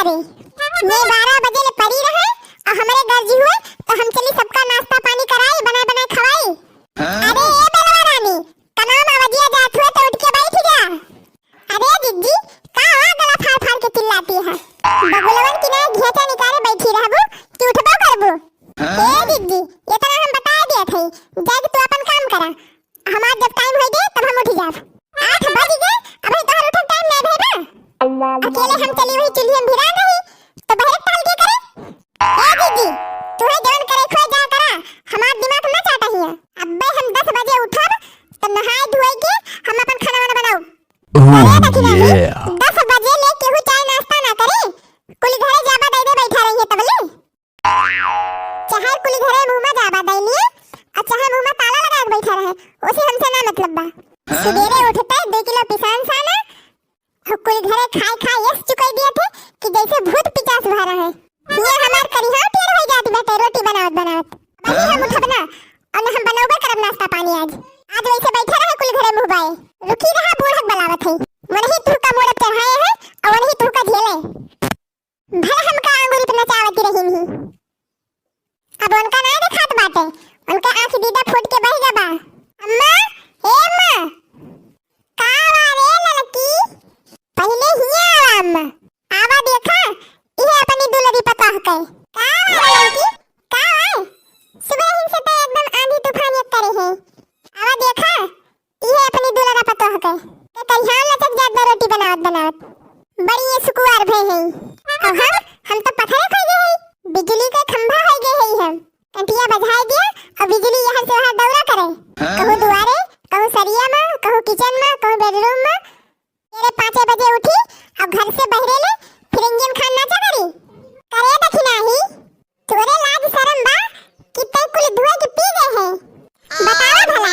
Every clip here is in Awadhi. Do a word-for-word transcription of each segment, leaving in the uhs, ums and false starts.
बाटे। ये बारह बजे ले परी रहे, अउ हमरे गरजी हुए, तो हम चली सबका नाश्ता पानी कराई, बनाए बनाए खवाई। हाँ? अरे ए बेलवा रानी, कनाम आवाजिया जात हुए तो उठ के बैठ जा। अरे जिज्जी, का हुआ गला फाड़ फाड़ के चिल्लाती है? बगुलवन की नाई घेचा निकाले बैठी रहबू कि उठबो करबू? हाँ? ए जिज्जी, इतना हम बता दिया थे, जाके तू अपन काम करा। हमार जब टाइम होई गए, तब हम उठी जाब। आठ बज गए, अबे तोहर उठे टाइम नहीं भइल बा। अकेले हम चली वही चूल्ही में भिरान रही, तो बहरे टहल के करे। ए दीदी, तुहे जवन करे खोए जा करा, हमार दिमाग ना चाटा हिया। अब्बे हम दस बजे उठब, तो नहाए धोए के हम अपन खाना वाना बनाऊ। Oh, अरे देखी ना, yeah। दस बजे ले केहू चाय नाश्ता ना करे, कुल घरे जाबा दे दे बैठा रही है तबले। चाहे कुल घरे मुंह में जाबा दैनिए, और चाहे मुंह में ताला लगा के बैठा रहे, उसे हमसे ना मतलब बा। हाँ? सुबेरे उठते दो किलो पिसान साना, और कुल घरे खाए खाए यस चुकाई दिया थे कि जैसे भूत पिचास भरा है। ये हमार करिहा टेढ़ हो जात बाटे रोटी बनावत बनावत। अभी हम उठब ना, और हम बनौबे करब नाश्ता पानी आज। आज वैसे बैठा रहे कुल घरे मुंह बाए। रुकी रहा, बूढ़क बलावत है। वनही तुहका मोड़ब चढ़ाए हैं, और वनही तुहका झेले। भर हमका आंगुरी पे नचावती रही नहीं। अब उनका ना देखात बाटे, उनका आंख दीदा फूट के बह गबा। अम्मा, ए अम्मा, का बा रे ललकी? पहिले हिया आवा अम्मा, आवा देखा, इहे अपनी दुलरी पतोह के। का बा रे ललकी? का बा? सुबह ही से तो एकदम आंधी तूफान एक करे है। आवा देखा, इहे अपनी दुलरा पतोह के, के करिहान लचक जात बा रोटी बनावत बनावत। बड़ी ये सुकुवार भय है। अब हम, हम तो पथरे खो गए है, बिजली के खंभा हो गए है हम। कंटिया बजाए दिया और बिजली यहाँ से वहाँ दौरा करे। हाँ? कहूँ दुआरे, कहूँ सरिया में, कहूँ किचन में, कहूँ बेडरूम में। तेरे पाँचे बजे उठी और घर से बहरे ले, फिर इंजन खान नाचा करी। करे दखिना ही। तोरे लाज शरम बा कि तै कुल धोए के पी गए है? बतावा भला।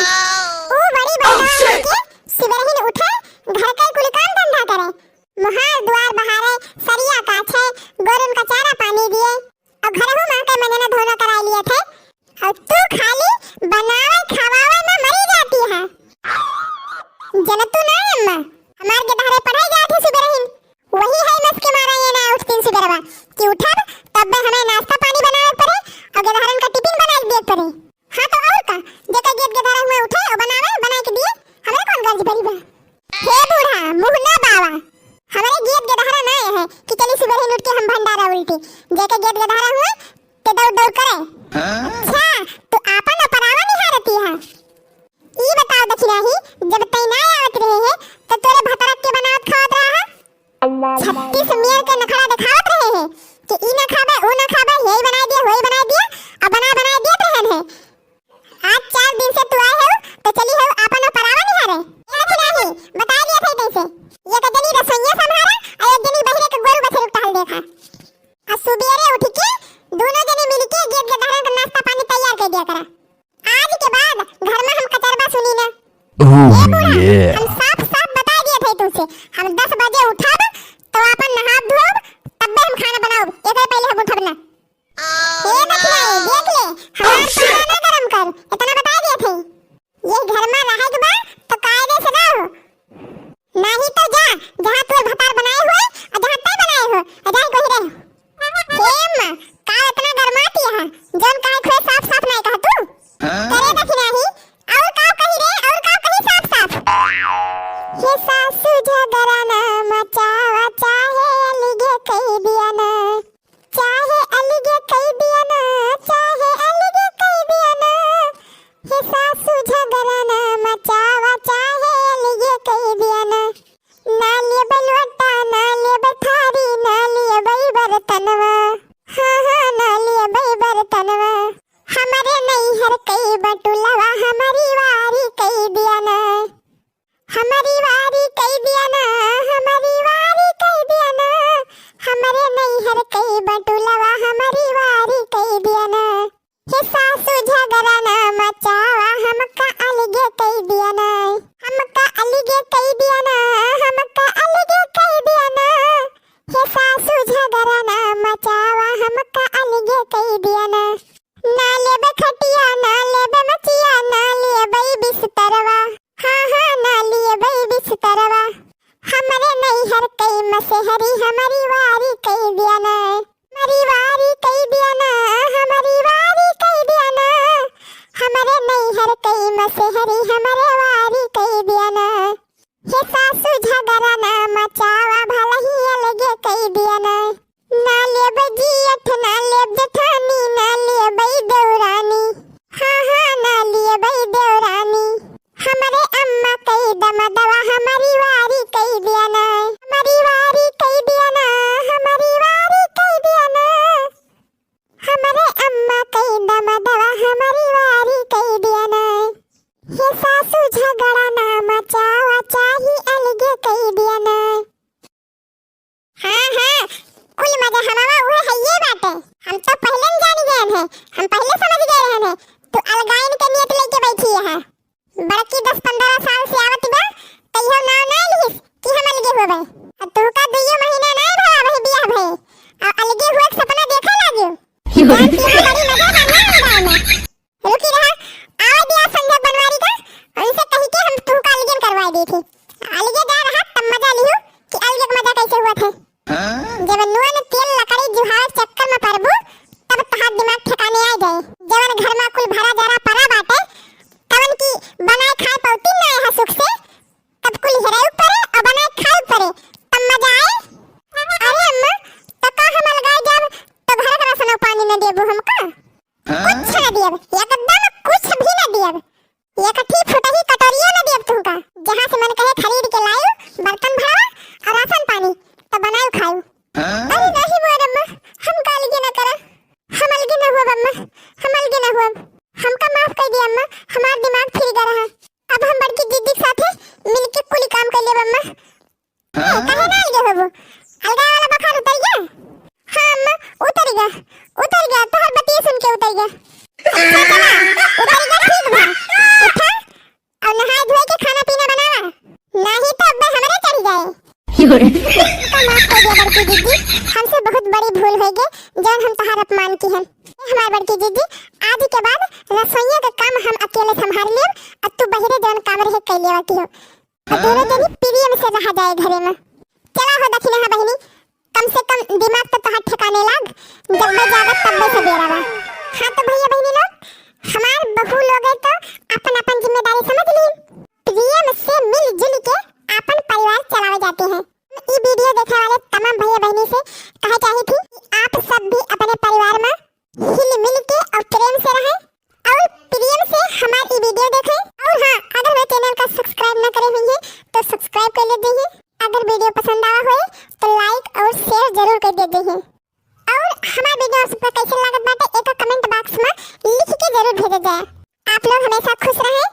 ऊ बड़ी बदनाम होके सुबेरहिन उठे, घर के कुल काम धंधा करे, मोहार दुआर बहारे, सरिया काछे, गोरुन का चारा पानी दिए, और घरहू माँ के मंजना धोना कराई लिए थे, और तू खाली बनावे खवावे में मरी जाती है। जनतू ना अम्मा, हमार गेदहरे पढ़ाई जात है सुबेरहिन, वही है मस के मारा ये ना उठतीन सुबेरवा कि उठब तब हमें नाश्ता पानी बनावे पड़े और गेदहरन का टिफिन बनाए दिए पड़े। हाँ तो और का, जेकर गेद गेदहरा हुए उठे और बनावे, बनाए के दिए, हमरे कौन गर्ज भरी बा? हे बूढ़ा, मुँह ना बावा, हमरे गेद गेदहरा ना है कि चली सुबेरहिन उठ के हम भंडारा उल्टी, जेकर गेद गेदहरा हुए ते दौड़ दौड़ करे। हाँ? अच्छा, तू आपन और परावा निहारती है। ई बताओ दखिनाही, जब तै ना आवत रहे है, तो तोरे भतरक के बनावत खावत रहा है? छत्तीस मेर के नखरा दिखावत रहे है कि ई ना खाबे, ऊ ना खाबे, यही बनाई दिया, वही बनाई दिया, अब बना बनाई देत रहन है। आज चार दिन से तू आए हो, तो चली हो आपन परावा निहारे। ए दखिनाही, बताई दिया था तैसे, एक जनी रसोइया संभारा, और एक जनी बहरे के गोरू बछरू टहल देखा। आ सुबेरे उठ के दोनों जने मिल के गेद गेदहरन का नाश्ता पानी तैयार कर दिया करा। आज के बाद घर में हम कचरबा सुनी ना। Oh, ए बूढ़ा, yeah। हम साफ साफ बता दिए थे तुमसे, हम दस बजे उठब तो अपन नहाब धोब, तब्बे हम खाना बनाउब, एकर पहले हम उठब ना। ए दखिनाही, देख ले, हमार पारा ना गरम कर, इतना बता दिए थे। ये घर में रहे के बा तो कायदे से रहो, नाही तो जा, जहाँ तोर भतार बनाए हुए और जहाँ तै बनाए हो, और जाए कोई रहे। हे अम्मा, का इतना गरमाती है? जौन कहे खोए साफ साफ नहीं कहा तू। हाँ? करे दखिनाही, और का कही रे, और का कही साफ साफ? हे सासू झगड़ा ना मचावा, चाहे अलगे कही दिया ना, चाहे अलगे कही दिया ना, चाहे अलगे कही दिया ना। हे सासू झगड़ा ना मचावा, चाहे अलगे कही दिया ना। ना लेबे लोटा, ना लेबे थारी, ना लेबे बर्तनवा। हाँ, हाँ, ना लेबे बर्तनवा। हमरे नैहर कई बटुलवा, हमरी वारी कई दिया ना। हमरी वारी कई दिया ना, हमरी वारी कई दिया ना। हमरे नैहर कई बटुलवा, हमरी वारी कई दिया ना। हे सासू झगड़ा ना मचावा, हमका अलगे कई दिया ना, हमका अलगे कई दिया ना, हमका अलगे कई दिया ना। हे सासू झगड़ा ना मचावा, हमका अलगे कई दिया ना। ना लेबे खटिया, ना लेबे मचिया, ना लेबे बिस्तरवा। हाँ, हाँ, ना लेबे बिस्तरवा। हमरे नैहर कई मसेहरी हमरी वारी कई दिया ना, हमरी वारी कई दिया ना, हमरी वारी कई दिया ना, हमरे नैहर कई मसेहरी हमरे वारी कई दिया ना। हे सासू झगड़ा ना मचावा, भलही अलगे कई दिया ना। ना लेब जियठ ना लेब जेठानी, ना लेब देवरानी। हाँ, हाँ, ना लेब देवरानी। हमरे अम्मा कई दमदवा, हमरी वारी कई दिया ना। हमरी वारी कई दिया ना, हमरी वारी कई दिया ना। हमरे अम्मा कई दमदवा, हमरी वारी कई दिया ना। हे सासू झगड़ा ना मचावा, चाही अलगे कई दिया ना। हाँ, हाँ, कुल मजहमवा उहे हइये बाटे। हम तो पहिले न जान गए हैं, हम पहिले समझ गए रहन है, तू अलगाइन के नियत लेके बैठी है। बड़की दस पन्द्रह साल से आवत बा, कहियो नाव ना लिहिस कि हम अलगे होबे। अब तोहका दुइयो महीना ना भवा भई बियाह भई, और अलगे हुए के सपना देखे लागू। जान की हम बड़ी मजा बा ना अलगाइन में। रुकी रहा, आवे दिया संजय बनवारी का, उनसे कही के हम तुमका अलगन करवाए दी थी। अलगे जा रहा, तब मजा लिहू कि अलगे के मजा कैसे हुआ थे। जब नुआ न तेल लकड़ी जुहावे चक्कर में पड़बू, तब तहार दिमाग ठिकाने आ जाए। जवन घर में कुल भरा जरा पड़ा बाटे, तवन की बनाए खाए पौती ना है सुख से, तब कुल हेराई पड़े और बनाए खाए पड़े, तब मजा आए। अरे अम्मा, तो का हम अलगाए जाब, तो घर का राशन पानी न देबू हमका? कुछ न दियब, एकदम कुछ भी न दियब। एक ठी फुटही कटोरियो न दियब तुमका। जहाँ से मन कहे खरीद के लायू, बर्तन भरावा और राशन पानी, तो बनायू खायू। अरे नहीं मोर अम्मा, हम का अलगे न करा, हम अलगे न हुअब अम्मा, हम अलगे न हुअब। हमका माफ कर दिया अम्मा, हमार दिमाग फिर गया रहा। अब हम बड़की दीदी के साथे मिलके कुल काम कर लेब अम्मा। ए, काहे ना अलगे होबू? अलगा वाला बुखार उतर गया? हाँ अम्मा, उतर गया, उतर गया, तोहर बतिये सुन के उतर गया। अच्छा चला, उतर गया, ठीक बा। उठा, और नहाए धोए के खाना पीना बनावा, नहीं तो अब हमरे चढ़ जाए। का माफ कर दिया बड़की दीदी, हमसे बहुत बड़ी भूल हो गई, जौन हम तोहार अपमान की हन। ए हमार बड़की दीदी, आज के बाद रसोइया का काम हम अकेले संभाल लेब, अब तू बहिरे जौन काम रहे कर लेवा की हो। आ दोनों जनी प्रेम से रहा जाए घरे में। चला हो दखिनहा बहिनी, कम से कम दिमाग तो तोहार ठिकाने लाग, जब मैं जागत तब मैं सबेरा बा। हाँ तो भैया बहिनी लोग, हमार बहू लोग है तो अपन अपन जिम्मेदारी समझ ली, प्रेम से मिलजुल के अपन परिवार चलावे जाते हैं। ई वीडियो देखे वाले तमाम भैया बहिनी से कहे चाही थी कि आप सब भी अपने परिवार में हिल मिल के और प्रेम से रहें और प्रेम से हमार ई वीडियो देखें। और हाँ, अगर हमारे चैनल का सब्सक्राइब ना करे हुई हैं तो सब्सक्राइब कर लेते हैं। अगर वीडियो पसंद आवा होए तो लाइक और शेयर जरूर कर देते हैं। और हमार वीडियो आप सबका कैसे लागत बाटे, एक कमेंट बॉक्स में लिख के जरूर भेजे जाए। आप लोग हमेशा खुश रहें,